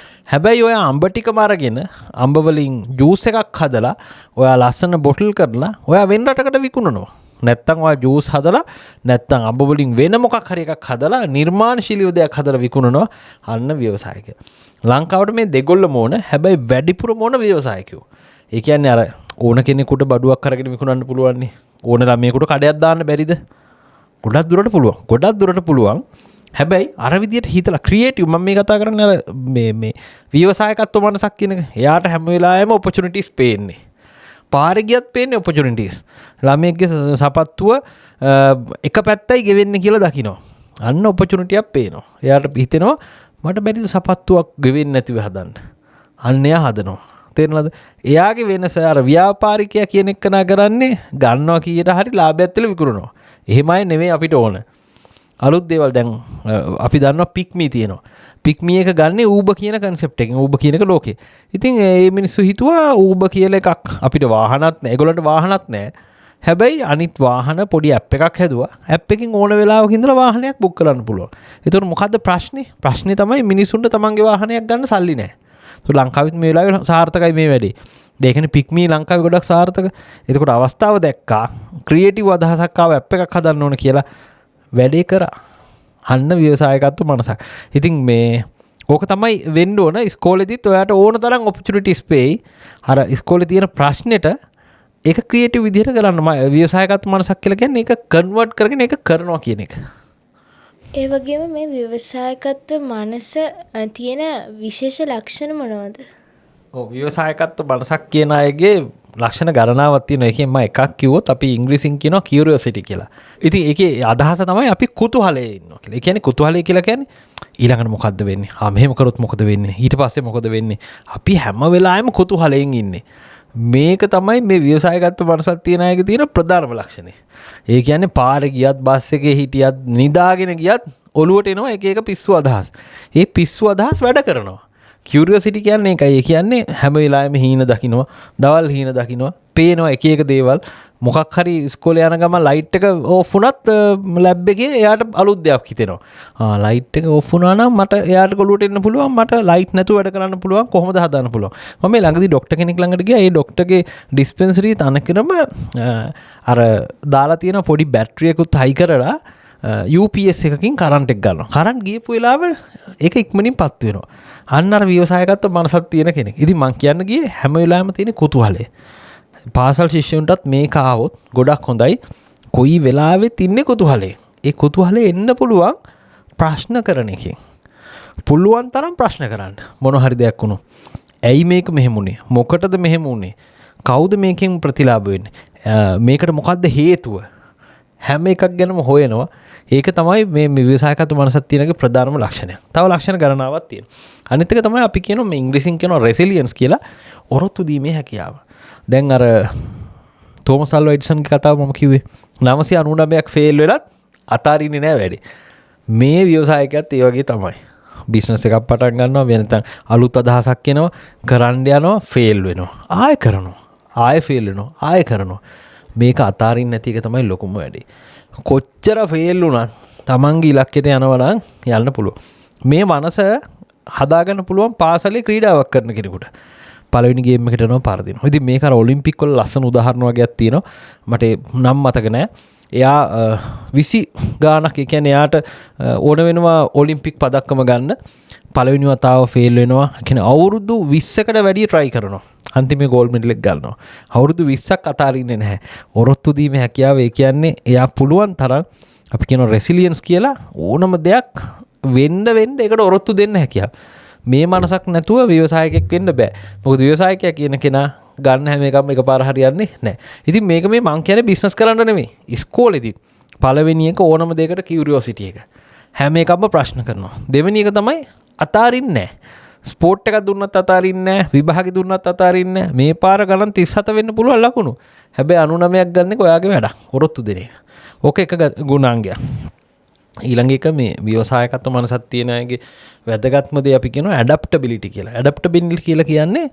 හැබැයි ඔයා අඹ ටිකම අරගෙන අඹ වලින් ජූස් එකක් හදලා ඔයා ලස්සන බොටල් කරලා ඔයා වෙන රටකට විකුණනවා. නැත්තම් ඔයා ජූස් හදලා නැත්තම් අඹ වලින් වෙන මොකක් හරි එකක් හදලා නිර්මාණශීලීව දෙයක් හදලා විකුණනවා. අන්න ව්‍යවසායකයා. ලංකාවට මේ දෙගොල්ලම ඕන. හැබැයි වැඩිපුරම ඕන ව්‍යවසායකයෝ. ඒ කියන්නේ අර ඕන කෙනෙකුට බඩුවක් අරගෙන විකුණන්න පුළුවන් නේ. ඕන ළමයෙකුට කඩයක් දාන්න බැරිද? ගොඩක් දුරට පුළුවන්. ගොඩක් දුරට පුළුවන්. හැබැයි අර විදියට හිතලා ක්‍රියේටිව් මම මේ කතා කරන්නේ අර මේ ව්‍යවසායකත්ව මනසක් කියන එක. එයාට හැම වෙලාවෙම ඔපචුනිටිස් පේන්නේ. පාරේ ගියත් පේන්නේ ඔපචුනිටිස්. ළමයෙක්ගේ සපත්තුව එක පැත්තයි ගෙවෙන්නේ කියලා දකිනවා. අන්න ඔපචුනිටියක් පේනවා. එයාට හිතෙනවා මට බැරිද සපත්තුවක් ගෙවෙන්නේ නැතිව හදන්න. අන්න එයා හදනවා. තේරෙනවද? එයාගේ වෙනස අර ව්‍යාපාරිකයා කියන එක නා කරන්නේ ගන්නවා කීයට හරි ලාභයක් තියලා විකුණනවා. එහෙමයි නෙමෙයි අපිට ඕන. අලුත් දේවල් දැන් අපි දන්නවා පික්මි තියෙනවා. පික්මි එක ගන්නේ Uber කියන කන්සෙප්ට් එකෙන්. Uber කියන එක ලෝකේ. ඉතින් ඒ මිනිස්සු හිතුවා Uber කියලා එකක් අපිට වාහනත් නෑ. ඒගොල්ලන්ට වාහනත් නෑ. හැබැයි අනිත් වාහන පොඩි ඇප් එකක් හැදුවා. ඇප් එකකින් ඕන වෙලාවක ඉඳලා වාහනයක් බුක් කරන්න පුළුවන්. ඒතකොට මොකද්ද ප්‍රශ්නේ? ප්‍රශ්නේ තමයි මිනිස්සුන්ට තමන්ගේ වාහනයක් ගන්න සල්ලි නෑ. ඒතකොට ලංකාවෙත් මේ වෙලාවේ සාර්ථකයි මේ වැඩේ. ඒ කියන්නේ පික්මි ලංකාවේ ගොඩක් සාර්ථක. එතකොට අවස්ථාව දැක්කා. ක්‍රියේටිව් අදහසක් ආව ඇප් එකක් හදන්න ඕන කියලා වැඩේ කරා. අන්න ව්‍යවසායකත්ව මනසක්. ඉතින් මේ ඕක තමයි වෙන්න ඕන. ඉස්කෝලේදීත් ඔයාට ඕන තරම් ඔපචුනිටිස් පේයි. අර ඉස්කෝලේ තියෙන ප්‍රශ්නෙට ඒක ක්‍රියේටිව් විදිහට කරන්න. ව්‍යවසායකත්ව මනසක් කියලා කියන්නේ ඒක කන්වර්ට් කරගෙන ඒක කරනවා කියන එක. ඒ වගේම මේ ව්‍යවසායකත්ව මනස තියෙන විශේෂ ලක්ෂණ මොනවද? ඔව්, ව්‍යවසායකත්ව මනසක් කියන අයගේ ලක්ෂණ ගණනාවක් තියෙනවා. ඒකෙන් මම එකක් කිව්වොත් අපි ඉංග්‍රීසියෙන් කියනවා කියුරියොසිටි කියලා. ඉතින් ඒකේ අදහස තමයි අපි කුතුහලයේ ඉන්නවා කියලා. ඒ කියන්නේ කුතුහලය කියලා කියන්නේ ඊළඟට මොකද්ද වෙන්නේ? ආ, මෙහෙම කරොත් මොකද වෙන්නේ? ඊට පස්සේ මොකද වෙන්නේ? අපි හැම වෙලාවෙම කුතුහලයෙන් ඉන්නේ. මේක තමයි මේ ව්‍යවසායකත්ව මනසක් තියෙන අයගේ තියෙන ප්‍රධානම ලක්ෂණය. ඒ කියන්නේ පාරේ ගියත්, බස් එකේ හිටියත්, නිදාගෙන ගියත් ඔලුවට එනවා එක එක පිස්සු අදහස්. ඒ පිස්සු අදහස් වැඩ කරනවා. කියුරියොසිටි කියන්නේ ඒකයි. ඒ කියන්නේ හැම වෙලාවෙම හීන දකින්නවා, දවල් හීන දකින්නවා, පේනවා එක එක දේවල්. මොකක් හරි ඉස්කෝලේ යන ගමන් ලයිට් එක ඕෆ් වුණත් ලැබ් එකේ එයාට අලුත් දෙයක් හිතෙනවා. ආ, ලයිට් එක ඕෆ් වුණා නම් මට එයාට ඔලුවට එන්න පුළුවන්, මට ලයිට් නැතුව වැඩ කරන්න පුළුවන්, කොහොමද හදන්න පුළුවන්. මම මේ ළඟදී ඩොක්ටර් කෙනෙක් ළඟට ගියා. ඒ ඩොක්ටර්ගේ ඩිස්පෙන්සරි තනකරම අර දාලා තියෙන පොඩි බැටරියකුත් හයි කරලා UPS එකකින් කරන්ට් එක ගන්නවා. කරන්ට් ගියපු වෙලාවෙ ඒක ඉක්මනින් පත් වෙනවා. අන්න අර ව්‍යවසායකත්ව මනසක් තියෙන කෙනෙක්. ඉතින් මං කියන්න ගියේ හැම වෙලාවෙම තියෙන කුතුහලය. පාසල් ශිෂ්‍යයන්ටත් මේක ආවොත් ගොඩක් හොඳයි. කොයි වෙලාවෙත් ඉන්නේ කුතුහලේ. ඒ කුතුහලේ එන්න පුළුවන් ප්‍රශ්න කරන එකෙන්. පුළුවන් තරම් ප්‍රශ්න කරන්න. මොන හරි දෙයක් වුණොත්. ඇයි මේක මෙහෙම වුනේ? මොකටද මෙහෙම වුනේ? කවුද මේකෙන් ප්‍රතිලාභ වෙන්නේ? මේකට මොකද්ද හේතුව? හැම එකක් ගැනම හොයනවා. ඒක තමයි මේ ව්‍යවසායකත්ව මනසක් තියෙනගේ ප්‍රධානම ලක්ෂණය. තව ලක්ෂණ ගණනාවක් තියෙනවා. අනිත් එක තමයි අපි කියනවා මේ ඉංග්‍රීසියෙන් කියනවා රෙසිලියන්ස් කියලා, ඔරොත්තු දීමේ හැකියාව. දැන් අර තෝමස් ආල්වා එඩිසන්ගේ කතාව මම කිව්වේ. 999ක් ෆේල් වෙලත් අතාරින්නේ නෑ වැඩේ. මේ ව්‍යවසායකයාත් ඒ වගේ තමයි. බිස්නස් එකක් පටන් ගන්නවා, වෙන නැත්නම් අලුත් අදහසක් එනවා, කරන්න යනවා, ෆේල් වෙනවා. ආයෙ කරනවා. ආයෙ ෆේල් වෙනවා. ආයෙ කරනවා. මේක අතාරින්න නැති එක තමයි ලොකුම වැඩේ. කොච්චර ෆේල් වුණත් තමන්ගේ ඉලක්කයට යනවා නම් යන්න පුළුවන්. මේ මනස හදාගන්න පුළුවන් පාසලේ ක්‍රීඩාවක් කරන කෙනෙකුට. පළවෙනි ගේම් එකට යනවා පරදිනවා. ඉතින් මේක අර ඔලිම්පික් වල ලස්සන උදාහරණ වගේක් තියෙනවා. මට ඒ නම් මතක නෑ. එයා 20 ගාණක්, ඒ කියන්නේ එයාට ඕන වෙනවා ඔලිම්පික් පදක්කම ගන්න. පළවෙනි වතාව ෆේල් වෙනවා. ඒ කියන්නේ අවුරුදු 20කට වැඩිය ට්‍රයි කරනවා. අන්තිමේ ගෝල්ඩ් මෙඩල් එක ගන්නවා. අවුරුදු 20ක් අතාරින්නේ නැහැ. ඔරොත්තු දීමේ හැකියාව, ඒ කියන්නේ එයා පුළුවන් තරම් අපි කියනවා රෙසිලියන්ස් කියලා, ඕනම දෙයක් වෙන්න වෙන්න ඒකට ඔරොත්තු දෙන්න හැකියාව. මේ මනසක් නැතුව ව්‍යවසායකයෙක් වෙන්න බෑ. මොකද ව්‍යවසායකයා කියන කෙනා ගන්න හැම එකක්ම එකපාර හරියන්නේ නැහැ. ඉතින් මේක මේ මං කියන්නේ බිස්නස් කරන්න නෙමෙයි. ඉස්කෝලේදී පළවෙනි එක ඕනම දෙයකට කියුරියොසිටි එක. හැම එකක්ම ප්‍රශ්න කරනවා. දෙවෙනි එක තමයි අතාරින්නේ නැහැ. ස්පෝට් එකක් දුන්නත් අතාරින්නේ නැහැ, විභාගෙ දුන්නත් අතාරින්නේ නැහැ. මේ පාර ගණන් 37 වෙන්න පුළුවන් ලකුණු. හැබැයි 99ක් ගන්න එක ඔයාගේ වැඩක්. ඔරොත්තු දෙන එක. ඕක එක ගුණාංගයක්. ඊළඟ එක මේ ව්‍යවසායකත්ව මනසක් තියෙන අයගේ වැදගත්ම දේ අපි කියනවා ඇඩැප්ටබිලිටි කියලා. ඇඩැප්ටබිලිටි කියලා කියන්නේ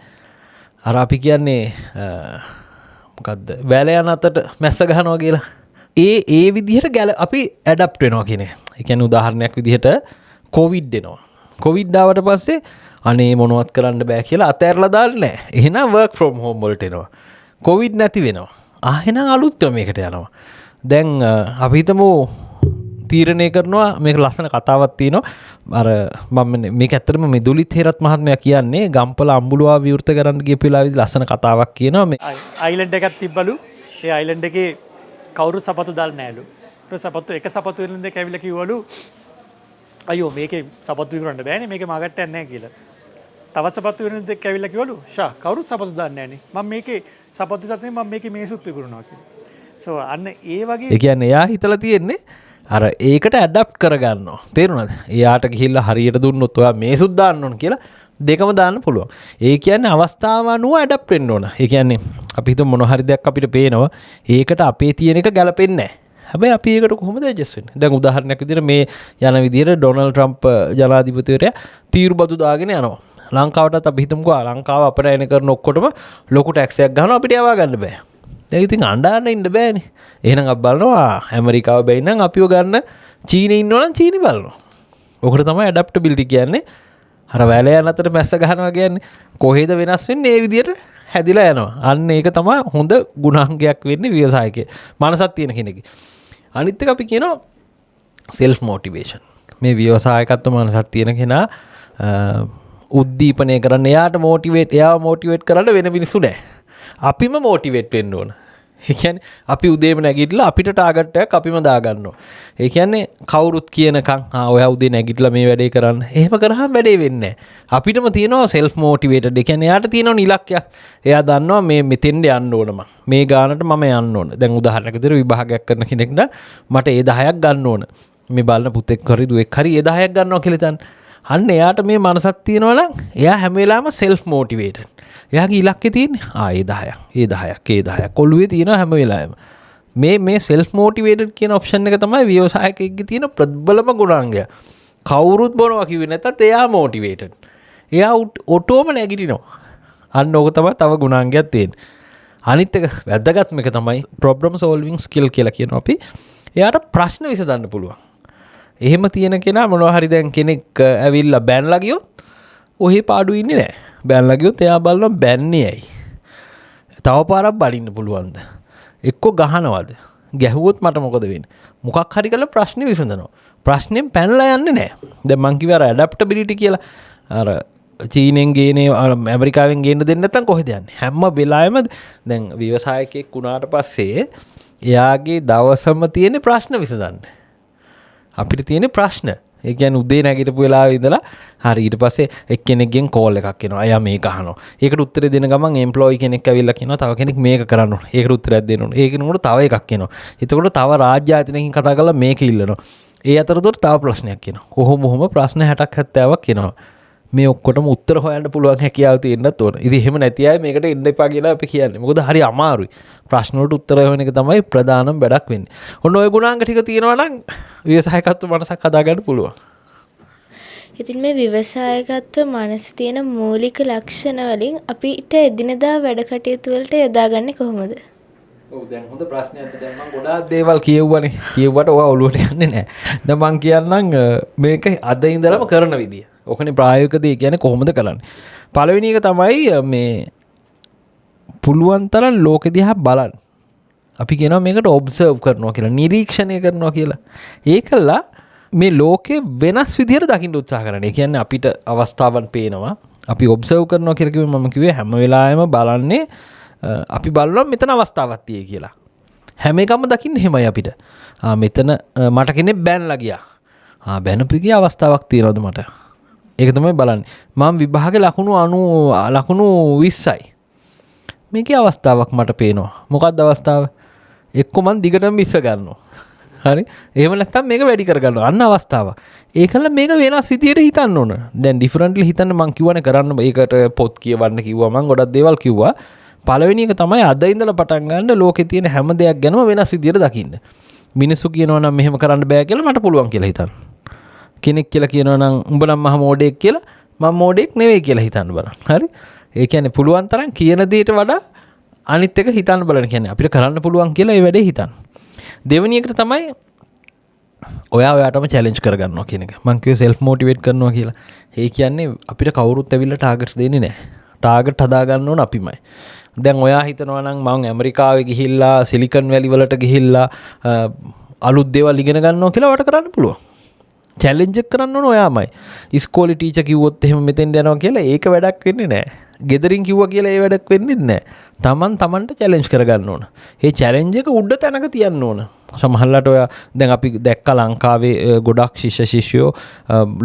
අර අපි කියන්නේ මොකද්ද? වැල යන අතට මැස්ස ගහනවා කියලා. ඒ විදිහට අපි ඇඩැප්ට් වෙනවා කියන එක. ඒ කියන්නේ උදාහරණයක් විදිහට කොවිඩ් එනවා. කොවිඩ් ආවට පස්සේ අනේ මොනවත් කරන්න බෑ කියලා අතෑරලා දාන්නේ නෑ. එහෙනම් වර්ක් ෆ්‍රොම් හෝම් වලට එනවා. කොවිඩ් නැති වෙනවා. එහෙනම් අලුත් ක්‍රමයකට යනවා. දැන් අපි හිතමු තීරණය කරනවා, මේක ලස්සන කතාවක් තියෙනවා. අර මම මේක ඇත්තටම මේ දුලිත් හේරත් මහත්මයා කියන්නේ ගම්පල අඹුලුවා විවෘත කරන්න ගියපු වෙලාවේදී ලස්සන කතාවක් කියනවා. මේ අයිලන්ඩ් එකක් තිබ්බලු. ඒ අයිලන්ඩ් එකේ කවුරු සපත්තු දාලා නෑලු. ඊට සපත්තු එක සපත්තු වෙන දෙයක් ඇවිල්ලා කිව්වලු, අයියෝ මේකේ සපත්තු විකුණන්න බෑනේ, මේකේ මාකට් එකක් නෑ කියලා. තවත් සපත්තු වෙන දෙයක් ඇවිල්ලා කිව්වලු, ෂා කවුරුත් සපත්තු දාන්නේ නෑනේ, මම මේකේ සපත්තු විතරක් නෙමෙයි, මම මේකේ මේසුත් විකුණනවා කියලා. අන්න ඒ වගේ ඒ කියන්නේ එයා හිතලා තියෙන්නේ අර ඒකට ඇඩැප්ට් කරගන්නවා. තේරුණාද? එයාට ගිහිල්ලා හරියට දුන්නොත් ඔයා මේසුත් දාන්න ඕන කියලා දෙකම දාන්න පුළුවන්. ඒ කියන්නේ අවස්ථාව අනුව ඇඩැප්ට් වෙන්න ඕන. ඒ කියන්නේ අපි හිතමු මොන හරි දෙයක් අපිට පේනවා, ඒකට අපේ තියෙන එක ගැලපෙන්නේ නැහැ. හැබැයි අපි ඒකට කොහොමද ඇඩ්ජස්ට් වෙන්නේ? දැන් උදාහරණයක් විදිහට මේ යන විදිහට ඩොනල්ඩ් ට්‍රම්ප් ජනාධිපතිවරයා තීරු බදු දාගෙන යනවා. ලංකාවටත් අපි හිතමුකෝ, ලංකාව අපනයන කරන ඔක්කොටම ලොකු ටැක්ස් එකක් ගහනවා, අපිට යවා ගන්න බෑ. දැන් ඉතින් අඬන්න ඉන්න බෑනේ. එහෙනම් අපි බලනවා ඇමරිකාව බැයි නම් අපිව ගන්න චීනේ ඉන්නවා නම් චීනේ බලනවා. ඔකට තමයි ඇඩැප්ටබිලිටි කියන්නේ. අර වැල යන අතට මැස්ස ගහනවා කියන්නේ කොහෙද වෙනස් වෙන්නේ ඒ විදියට හැදිලා යනවා. අන්න ඒක තමයි හොඳ ගුණාංගයක් වෙන්නේ ව්‍යවසායකයේ මනසක් තියෙන කෙනෙක්ගේ. අනිත් එක අපි කියනවා සෙල්ෆ් මොටිවේෂන්. මේ ව්‍යවසායකත්ව මනසක් තියෙන කෙනා උද්දීපනය කරන්න, එයාව මොටිවේට් කරන්න වෙන මිනිස්සු නෑ. අපිම මොටිවේට් වෙන්න ඕන. ඒ කියන්නේ අපි උදේම නැගිටලා අපිට ටාගට් එකක් අපිම දාගන්න ඕන. ඒ කියන්නේ කවුරුත් කියනකම් ආ ඔයා උදේ නැගිටලා මේ වැඩේ කරන්න. එහෙම කරාම වැඩේ වෙන්නේ නැහැ. අපිටම තියෙනවා සෙල්ෆ් මොටිවේටඩ්. ඒ කියන්නේ එයාට තියෙනවා ඉලක්කයක්. එයා දන්නවා මේ මෙතෙන්ට යන්න ඕන මං. මේ ගානට මම යන්න ඕන. දැන් උදාහරණයක් විදිහට විභාගයක් කරන කෙනෙක් නම් මට ඒ 10ක් ගන්න ඕන. මේ බලන පුතෙක් හරි දුවෙක් හරි ඒ 10ක් ගන්නවා කියලා හිතන්න. අන්න එයාට මේ මනසක් තියෙනවා නම් එයා හැම වෙලාවෙම සෙල්ෆ් මොටිවේටඩ්. එයාගේ ඉලක්කය තියෙන්නේ ආ ඒ 10ක්, ඒ 10ක්, ඒ 10ක් ඔළුවේ තියෙනවා හැම වෙලාවෙම. මේ මේ සෙල්ෆ් මොටිවේටඩ් කියන ඔප්ෂන් එක තමයි ව්‍යවසායකයෙක්ගේ තියෙන ප්‍රබලම ගුණාංගය. කවුරුත් බොනවා කිව්වේ නැතත් එයා මොටිවේටඩ්. එයා ඔටෝම නැගිටිනවා. අන්න ඕක තමයි තව ගුණාංගයක් තියෙන්නේ. අනිත් එක වැදගත්ම එක තමයි ප්‍රොබ්ලම් සෝල්විං ස්කිල් කියලා කියනවා අපි. එයාට ප්‍රශ්න විසඳන්න පුළුවන්. එහෙම තියෙන කෙනා මොනවා හරි දැන් කෙනෙක් ඇවිල්ලා බැනලා ගියොත් ඔහේ පාඩු ඉන්නේ නෑ. බැනලා ගියොත් එයා බලනවා බැන්නේ ඇයි? තව පාරක් බලින්න පුළුවන්ද? එක්කෝ ගහනවද? ගැහුවොත් මට මොකද වෙන්නේ? මොකක් හරි කරලා ප්‍රශ්නේ විසඳනවා. ප්‍රශ්නෙන් පැනලා යන්නේ නෑ. දැන් මං කිව්වේ අර ඇඩැප්ටබිලිටි කියලා. අර චීනෙන් ගේනේ ඇමරිකාවෙන් ගේන්න දෙන්න නැත්නම් කොහෙද යන්නේ? හැම වෙලාවෙම දැන් ව්‍යවසායකයෙක් වුණාට පස්සේ එයාගේ දවසම තියෙන ප්‍රශ්න විසඳන්න. අපිට තියෙන ප්‍රශ්න. ඒ කියන්නේ උදේ නැගිටපු වෙලාවේ ඉඳලා හරි ඊට පස්සේ එක්කෙනෙක්ගෙන් කෝල් එකක් එනවා. අයියා මේක අහනවා. ඒකට උත්තරේ දෙන ගමන් එම්ප්ලොයි කෙනෙක් ඇවිල්ලා කියනවා තව කෙනෙක් මේක කරන්න ඕන. ඒකට උත්තරයක් දෙන්න ඕන. ඒක නෝට තව එකක් එනවා. එතකොට තව රාජ්‍ය ආයතනයකින් කතා කරලා මේක ඉල්ලනවා. ඒ අතරතුර තව ප්‍රශ්නයක් එනවා. කොහොම කොහොම ප්‍රශ්න 60ක් 70ක් එනවා. මේ ඔක්කොටම උත්තර හොයන්න පුළුවන් හැකියාව තියෙන්නත් ඕන. ඉතින් එහෙම නැති අය මේකට එන්න එපා කියලා අපි කියන්නේ. මොකද හරි අමාරුයි. ප්‍රශ්න වලට උත්තර හොයන එක තමයි ප්‍රධානම වැඩක් වෙන්නේ. ඔන්න ඔය ගුණාංග ටික තියෙනවා නම් ව්‍යවසායකත්ව මනසක් හදාගන්න පුළුවන්. ඉතින් මේ ව්‍යවසායකත්ව මනස තියෙන මූලික ලක්ෂණ වලින් අපිට එදිනෙදා වැඩ කටයුතු වලට යොදාගන්නේ කොහොමද? ඔව් දැන් හොඳ ප්‍රශ්නයක්. දැන් මං ගොඩාක් දේවල් කියවුවනේ. කියවුවට ඔයා ඔළුවට යන්නේ නැහැ. දැන් මං කියන්නම් මේක අද ඉඳලම කරන විදිය. ඔකනේ ප්‍රායෝගික දේ කියන්නේ කොහොමද කරන්නේ. පළවෙනි එක තමයි මේ පුළුවන් තරම් ලෝකෙ දිහා බලන්න. අපි කියනවා මේකට ඔබ්සර්ව් කරනවා කියලා, නිරීක්ෂණය කරනවා කියලා. ඒකලා මේ ලෝකෙ වෙනස් විදිහට දකින්න උත්සාහ කරන්නේ. ඒ කියන්නේ අපිට අවස්ථාවන් පේනවා. අපි ඔබ්සර්ව් කරනවා කියලා කිව්වේ මම කිව්වේ හැම වෙලාවෙම බලන්නේ අපි බලනවා මෙතන අවස්ථාවක් තියෙයි කියලා. හැම එකම දකින්න එහෙමයි අපිට. ආ මෙතන මට කෙනෙක් බැනලා ගියා. ආ බැනපු ගිය අවස්ථාවක් තියෙනවද මට? ඒක තමයි බලන්නේ. මම විභාගේ ලකුණු 90 ලකුණු 20යි. මේකේ අවස්ථාවක් මට පේනවා. මොකක්ද අවස්ථාව? එක්ක මං දිගටම 20 ගන්නවා. හරි? එහෙම නැත්නම් මේක වැඩි කරගන්නවා. අන්න අවස්ථාව. ඒකල මේක වෙනස් විදියට හිතන්න ඕන. දැන් ඩිෆරන්ට්ලි හිතන්න මං කිව්වනේ කරන්න. ඒකට පොත් කියවන්න කිව්වා. මං ගොඩක් දේවල් කිව්වා. පළවෙනි එක තමයි අද ඉඳලා පටන් ගන්න ලෝකේ තියෙන හැම දෙයක් ගැනම වෙනස් විදියට දකින්න. මිනිස්සු කියනවා නම් මෙහෙම කරන්න බෑ කියලා මට පුළුවන් කියලා හිතන්න. කෙනෙක් කියලා කියනවා නම් උඹ නම් මහ මෝඩයෙක් කියලා මම මෝඩයෙක් නෙවෙයි කියලා හිතන්න බලන්න. හරි? ඒ කියන්නේ පුළුවන් තරම් කියන දේට වඩා අනිත් එක හිතන්න බලන්න. කියන්නේ අපිට කරන්න පුළුවන් කියලා ඒ වැඩේ හිතන්න. දෙවෙනි එකට තමයි ඔයා ඔයාටම චැලෙන්ජ් කරගන්නවා කියන එක. මං කිව්වේ සෙල්ෆ් මොටිවේට් කරනවා කියලා. ඒ කියන්නේ අපිට කවුරුත් ඇවිල්ලා ටාගට්ස් දෙන්නේ නැහැ. ටාගට් හදා ගන්න ඕන අපිමයි. දැන් ඔයා හිතනවා නම් මං ඇමරිකාවේ ගිහිල්ලා සිලිකන් වැලි වලට ගිහිල්ලා අලුත් දේවල් ඉගෙන ගන්නවා කියලා ඔයාට කරන්න පුළුවන්. චැලෙන්ජ් එක කරන්න ඕන ඔයාමයි. ඉස්කෝලේ ටීචර් කිව්වොත් එහෙම මෙතෙන්ට යනවා කියලා ඒක වැඩක් වෙන්නේ නැහැ. ගෙදරින් කිව්වා කියලා ඒ වැඩක් වෙන්නේ නැහැ. තමන් තමන්ට චැලෙන්ජ් කරගන්න ඕන. ඒ චැලෙන්ජ් එක උඩ තැනක තියන්න ඕන. සමහරලාට ඔයා දැන් අපි දැක්ක ලංකාවේ ගොඩක් ශිෂ්‍ය ශිෂ්‍යයෝ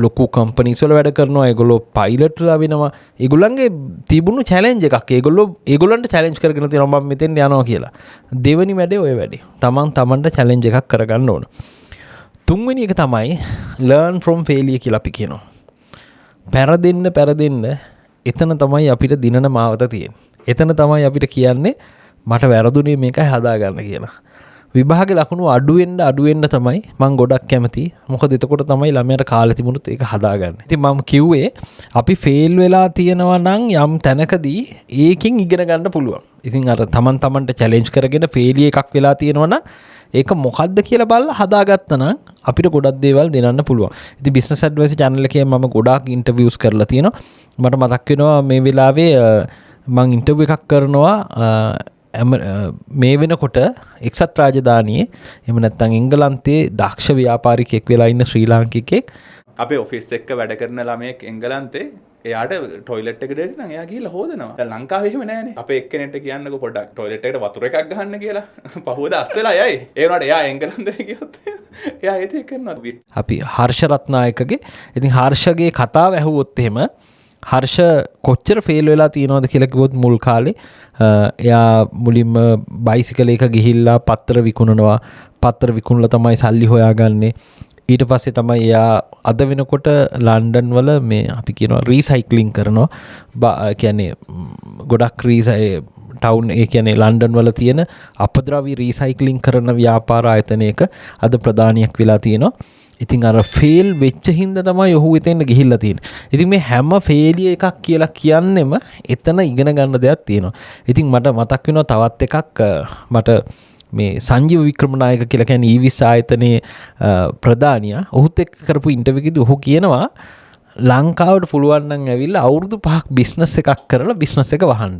ලොකු කම්පනීස් වල වැඩ කරනවා. ඒගොල්ලෝ පයිලට්ලා වෙනවා. ඒගොල්ලන්ගේ තිබුණු චැලෙන්ජ් එකක්. ඒගොල්ලන්ට චැලෙන්ජ් කරගෙන තියෙනවා මම මෙතෙන් යනවා කියලා. දෙවෙනි වැඩේ ඔය වැඩේ. තමන් තමන්ට චැලෙන්ජ් එකක් කරගන්න ඕන. තුන්වෙනි එක තමයි learn from failure කියලා අපි කියනවා. පැරදෙන්න පැරදෙන්න එතන තමයි අපිට දිනන මාවත තියෙන්නේ. එතන තමයි අපිට කියන්නේ මට වැරදුනේ මේකයි හදාගන්න කියලා. විභාගේ ලකුණු අඩු වෙන්න අඩු වෙන්න තමයි මං ගොඩක් කැමති. මොකද එතකොට තමයි ළමයාට කාලෙ තිබුණොත් ඒක හදාගන්න. ඉතින් මම කිව්වේ අපි ෆේල් වෙලා තියෙනවා නම් යම් තැනකදී ඒකෙන් ඉගෙන ගන්න පුළුවන්. ඉතින් අර තමන් තමන්ට චැලෙන්ජ් කරගෙන ෆේලියර් එකක් වෙලා තියෙනවා නම් ඒක මොකද්ද කියලා බලලා හදාගත්තා නම් අපිට ගොඩක් දේවල් දෙනන්න පුළුවන්. ඉතින් බිස්නස් ඇඩ්වයිසර් චැනල් එකේ මම ගොඩාක් ඉන්ටර්විව්ස් කරලා තියෙනවා. මට මතක් වෙනවා මේ වෙලාවේ මං ඉන්ටර්විව් එකක් කරනවා මේ වෙනකොට එක්සත් රාජධානියේ එහෙම නැත්නම් එංගලන්තයේ දක්ෂ ව්‍යාපාරිකයෙක් වෙලා ඉන්න ශ්‍රී ලාංකිකයෙක්. අපේ ඔෆිස් එක්ක වැඩ කරන ළමයෙක් එංගලන්තේ එයාට ටොයිලට් එකට ඩෙඩි නම් එයා ගිහිල්ලා හොදනවා. දැන් ලංකාවේ එහෙම නෑනේ. අපේ එක්කෙනෙක්ට කියන්නකෝ පොඩ්ඩක් ටොයිලට් එකට වතුර එකක් ගහන්න කියලා. පහුවදා අස් වෙලා යයි. ඒ වුණාට එයා එංගලන්තේ ගියොත් එයා ඒ දේ කරනවා. අපි හර්ෂ රත්නායකගේ, ඉතින් හර්ෂගේ කතාව ඇහුවොත් එහෙම හර්ෂ කොච්චර ෆේල් වෙලා තියෙනවද කියලා කිව්වොත් මුල් කාලේ එයා මුලින්ම බයිසිකල් එක ගිහිල්ලා පත්‍ර විකුණනවා. පත්‍ර විකුණලා තමයි සල්ලි හොයාගන්නේ. ඊට පස්සේ තමයි එයා අද වෙනකොට ලන්ඩන් වල මේ අපි කියනවා රීසයික්ලින් කරනවා. කියන්නේ ගොඩක් ටවුන්, ඒ කියන්නේ ලන්ඩන් වල තියෙන අපද්‍රව්‍ය රීසයික්ලින් කරන ව්‍යාපාර ආයතනයක අද ප්‍රධානියක් වෙලා තියෙනවා. ඉතින් අර ෆේල් වෙච්ච හින්දා තමයි ඔහු එතෙන්ට ගිහිල්ලා තියෙන්නේ. ඉතින් මේ හැම ෆේලියර් එකක් කියලා කියන්නෙම එතන ඉගෙන ගන්න දෙයක් තියෙනවා. ඉතින් මට මතක් වෙනවා තවත් එකක්, මට මේ සංජීව වික්‍රමනායක කියලා කියන්නේ ඊවිස් ආයතනයේ ප්‍රධානියා, ඔහුත් එක්ක කරපු ඉන්ටර්විව් එකේදී ඔහු කියනවා ලංකාවට පුළුවන් නම් ඇවිල්ලා අවුරුදු 5ක් බිස්නස් එකක් කරලා බිස්නස් එක වහන්න.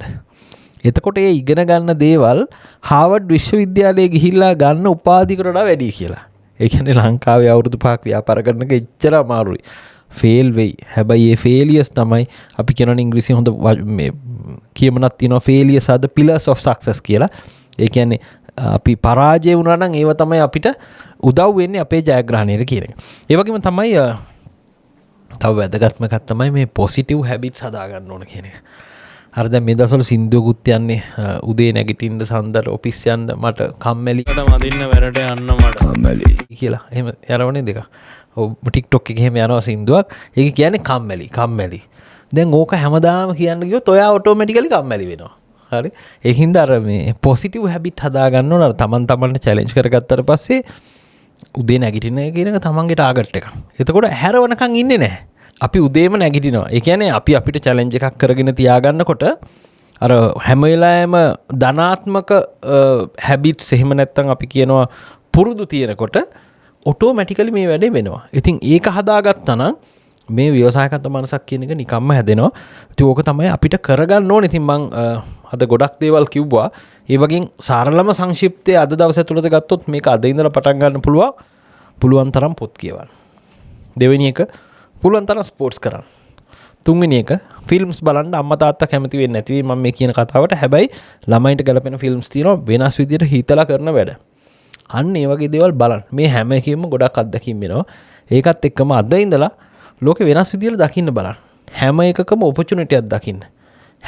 එතකොට ඒ ඉගෙන ගන්න දේවල් හාවර්ඩ් විශ්වවිද්‍යාලයේ ගිහිල්ලා ගන්න උපාධිකට වඩා වැඩි කියලා. ඒ කියන්නේ ලංකාවේ අවුරුදු 5ක් ව්‍යාපාර කරන එක එච්චර අමාරුයි. ෆේල් වෙයි. හැබැයි ඒ ෆේලියර්ස් තමයි අපි කියනවනේ ඉංග්‍රීසියෙන් හොඳ මේ කියමනක් තියෙනවා, failures are the pillars of success කියලා. ඒ කියන්නේ අපි පරාජය වුණා නම් ඒව තමයි අපිට උදව් වෙන්නේ අපේ ජයග්‍රහණයට කියන එක. ඒ වගේම තමයි තව වැදගත්ම එකක් තමයි මේ පොසිටිව් හැබිට්ස් හදා ගන්න ඕන කියන එක. අර දැන් මේ දවස්වල සින්දුවකුත් යන්නේ, උදේ නැගිටින්න සන්දට ඔෆිස් යන්න මට කම්මැලි. මට මදින්න වැඩට යන්න මට කම්මැලි කියලා. එහෙම යනවනේ දෙකක්. ඔව්, TikTok එකේ එහෙම යනවා සින්දුවක්. ඒක කියන්නේ කම්මැලි, කම්මැලි. දැන් ඕක හැමදාම කියන්න ගියොත් ඔයා ඔටෝමැටිකලි කම්මැලි වෙනවා. හරි. ඒ හින්දා අර මේ පොසිටිව් හැබිට් හදා ගන්න ඕන. අර තමන් තමන්ට චැලෙන්ජ් කරගත්තට පස්සේ උදේ නැගිටින එක කියන එක තමන්ගේ ටාගට් එක. එතකොට හැරවනකන් ඉන්නේ නැහැ. අපි උදේම නැගිටිනවා. ඒ කියන්නේ අපි අපිට චැලෙන්ජ් එකක් කරගෙන තියාගන්නකොට අර හැම වෙලාවෙම ධනාත්මක හැබිට්ස් එහෙම නැත්නම් අපි කියනවා පුරුදු තියෙනකොට ඔටෝමැටිකලි මේ වැඩේ වෙනවා. ඉතින් ඒක හදාගත්තා නම් මේ ව්‍යවසායකත්ව මනසක් කියන එක නිකම්ම හැදෙනවා. ඉතින් ඕක තමයි අපිට කරගන්න ඕනේ. ඉතින් මං අද ගොඩක් දේවල් කිව්වා. ඒ වගේම සරලම සංක්ෂිප්තය අද දවස ඇතුළත ගත්තොත් මේක අද ඉඳලා පටන් ගන්න පුළුවන්. පුළුවන් තරම් පොත් කියවන්න. දෙවෙනි එක පුළුවන් තරම් ස්පෝර්ට්ස් කරන්න. තුන්වෙනි එක ෆිල්ම්ස් බලන්න අම්මා තාත්තා කැමති වෙන්නේ නැති වෙයි මම මේ කියන කතාවට. හැබැයි ළමයින්ට ගැලපෙන ෆිල්ම්ස් තියෙනවා වෙනස් විදියට හිතලා කරන වැඩ. අන්න ඒ වගේ දේවල් බලන්න. මේ හැම එකෙම ගොඩක් අත්දැකීම් වෙනවා. ඒකත් එක්කම අද ඉඳලා ලෝකෙ වෙනස් විදියට දකින්න බලන්න. හැම එකකම ඔපචුනිටි එකක් දකින්න.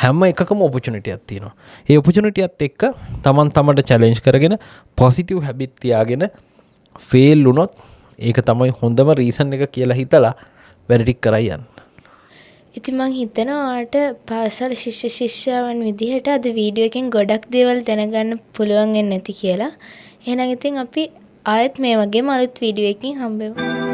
හැම එකකම ඔපචුනිටි එකක් තියෙනවා. ඒ ඔපචුනිටි එකත් එක්ක තමන් තමන්ට චැලෙන්ජ් කරගෙන පොසිටිව් හැබිට් තියාගෙන ෆේල් වුණොත් ඒක තමයි හොඳම රීසන් එක කියලා හිතලා වැඩ ටික කරයි යන්න. ඉතින් මං හිතනවා ඔයාට පාසල් ශිෂ්‍ය ශිෂ්‍යාවන් විදිහට අද වීඩියෝ එකෙන් ගොඩක් දේවල් දැනගන්න පුළුවන් වෙන්නේ නැති කියලා. එහෙනම් ඉතින් අපි ආයෙත් මේ වගේම අලුත් වීඩියෝ එකකින් හම්බෙමු.